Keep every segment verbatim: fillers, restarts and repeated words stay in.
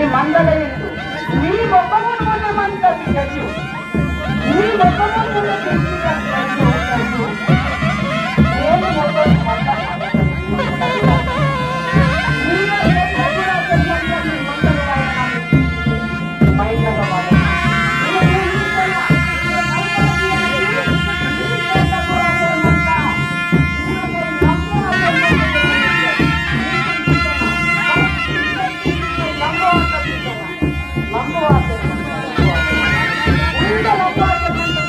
मंदगा इंदु। मी मोकमुन मुन्ने मंता बिचजु। मी मोकमुन मुन्ने बिचजु। लंबो आसेर मंता। उंडे लंबो आसेर मंता।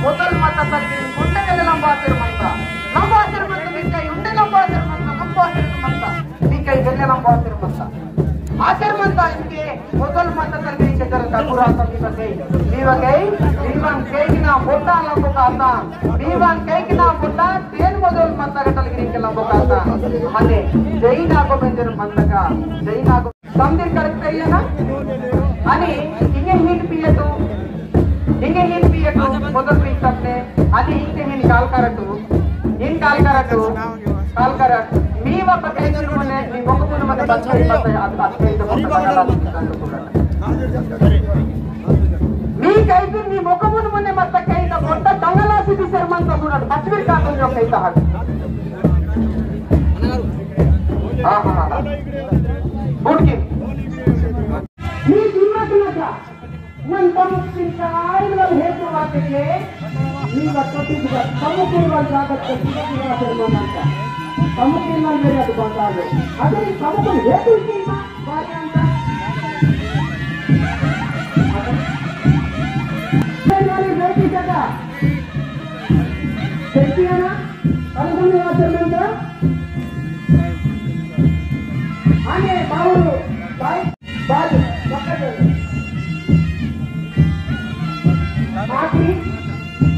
मोदल मत्ता तलगिरी उंडे लंबो आसेर मंता। लंबो आसेर मंता मिक्का उंडे लंबो आसेर मंता। लंबो आसेर मंता। मिक्का इवेले लंबो आसेर मंता। आसेर मंता इंके मोदल मत्ता तलगिरी के जल का पूरा सभी बगई। नीवा गई, नीवान केकना बोटा लंबो काता। नीवान केकना बोटा तेन मोदल मत्ता तलगिरी के लंबो काता। मने जय नागो बेंजर मंदगा, जय नागो समदिर करेक्ट है ना? अनि इंगे हिन पियतु, इंगे हिन पियतु, मोदल पिस्तपने, अनि इंगे हिन काल करतु, हिन काल करतु, काल करत। मी वा पकैतुर मुने, मी मोकमुन मुने बंद करी बंद है, अत, अत करी तो बंद करी बंद करी। मी कैतुर मी मोकमुन मुने मत कही तो बंद डंगला सी दिसर मंता सुनत, बचविर का तुम जो कहता है। हाँ, हाँ, हाँ। गुड की। मी दिमाग लगा, मन तमुक चिंता आइल वाल हेतु वाते के, मी बत्तो ती दिमाग, तमुक कुल वाल जागत के दिमाग लगा फिर मन आता। तमुक के मन मेरे तो बता दो। अगर तमुक कुल हेतु चिंता, बारी अंता। अगर वाली बेटी जगह, बेटी है ना? अनुकुल वाते मंता। आने बाबू, बाई, बाई, पकड़। आखिरी,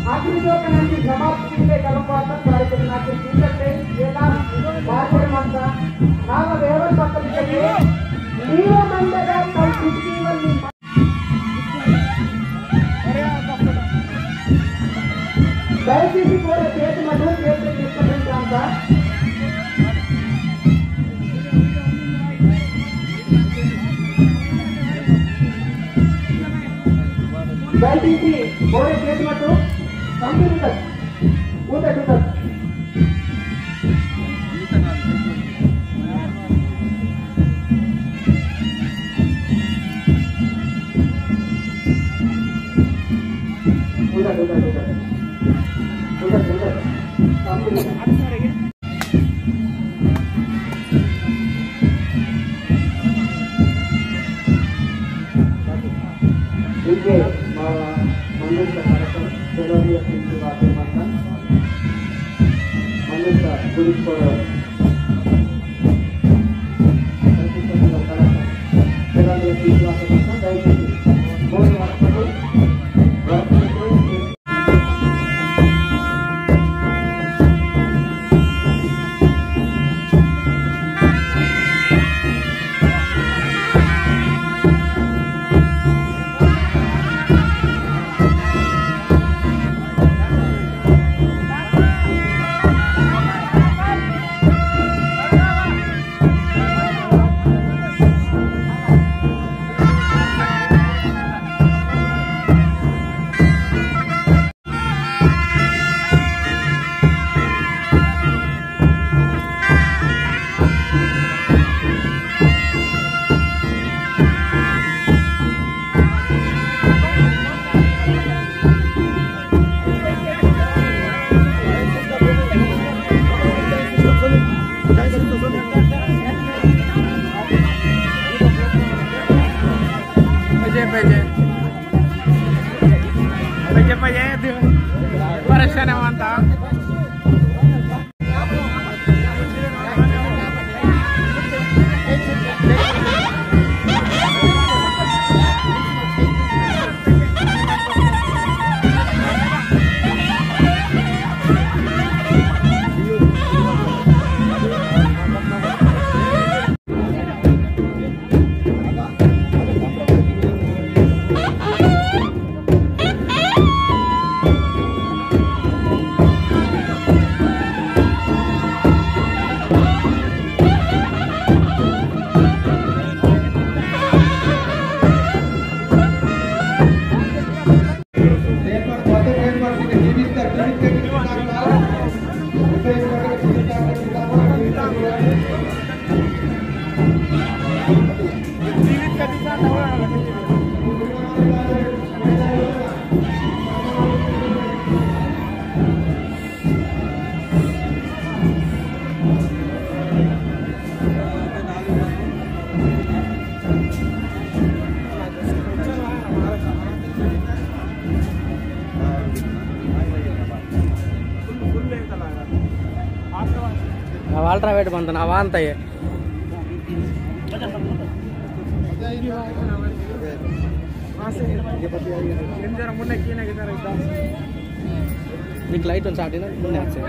आखिरी जो कनांची समाप्त कीते कलम वातन बारी के नाचे कीते ये ना बार पर मंता। नाम देवर पकड़ के लिए नीवा मंदगा कल छुट्टी वाली दयचेसी कोरे पेट मधु पेट डिस्टर्बेंस अंता। दयचेसी कोरे पेट मधु कंप्लीट कर। उधर, उधर। उधर, उधर, उधर। उधर, उधर। इनके मा-, मंदिर का कार्यक्रम चलो भी अपनी बातें मानता। मंदिर का गुरु को अल्ट्रा वाइड बंद ना वांता ये। निक लाइट उन साटी ना मुन्ने आसे।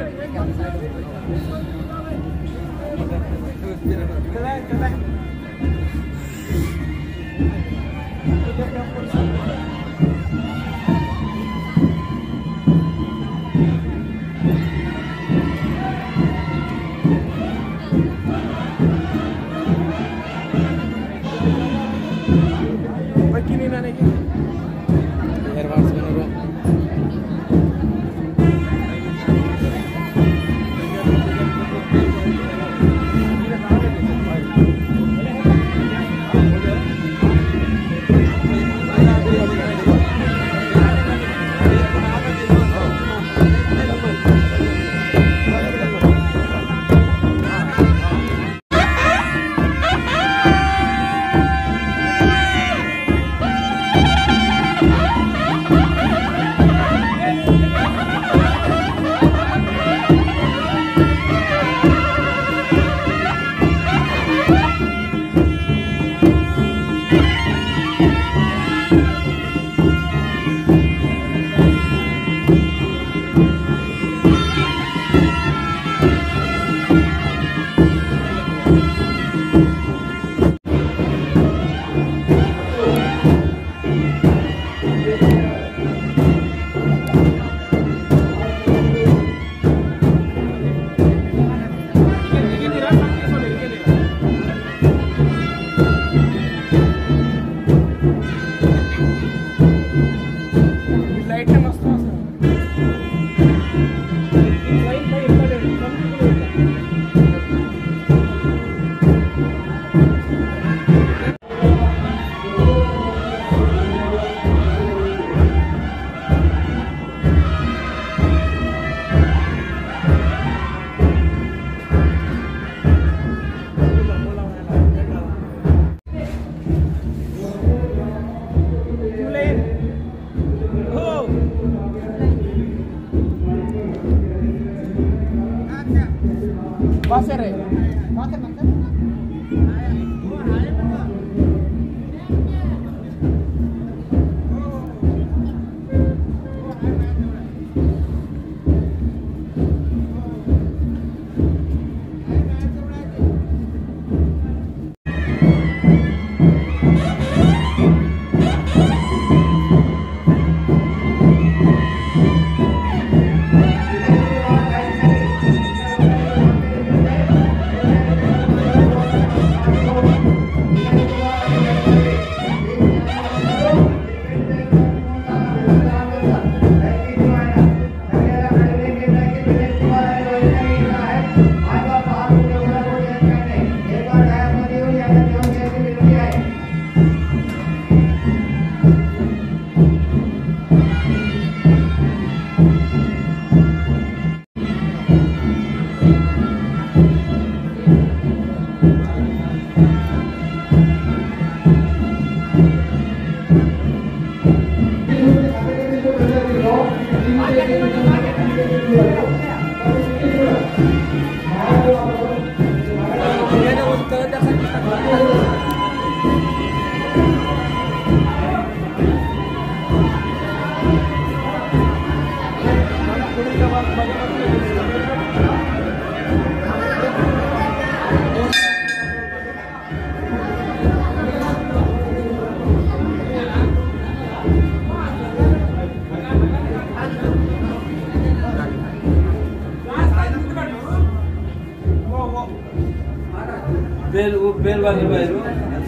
बेल, वो बेल वाले भाई,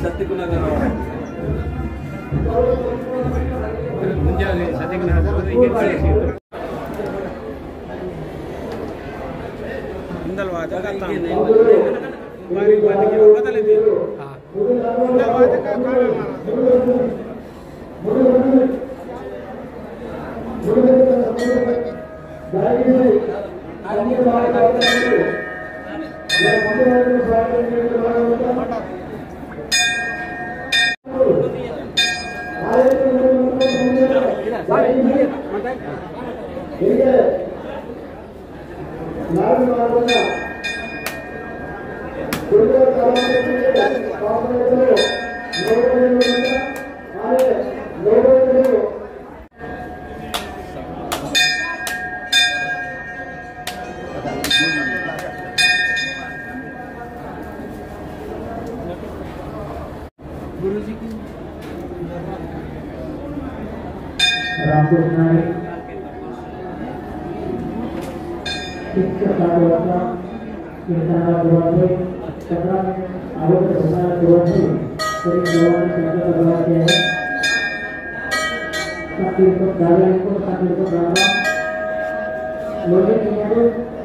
सत्य को नगर। मुझे सत्य को नगर। इंदल वादक आता। बारी बात की बदले दे। हाँ। इंदल वादक इनके नारायण माधव का गुरुदेव का गुरुजी की रामकृष्ण नारी शिक्षक का व्यवस्था चिंता का व्यवस्था सत्रह आरोग्य प्रधान व्यवस्था करीब जवान संख्या का व्यवस्था है। सब तीन सौ चालीस को सब तीन सौ ग्राम लोगों के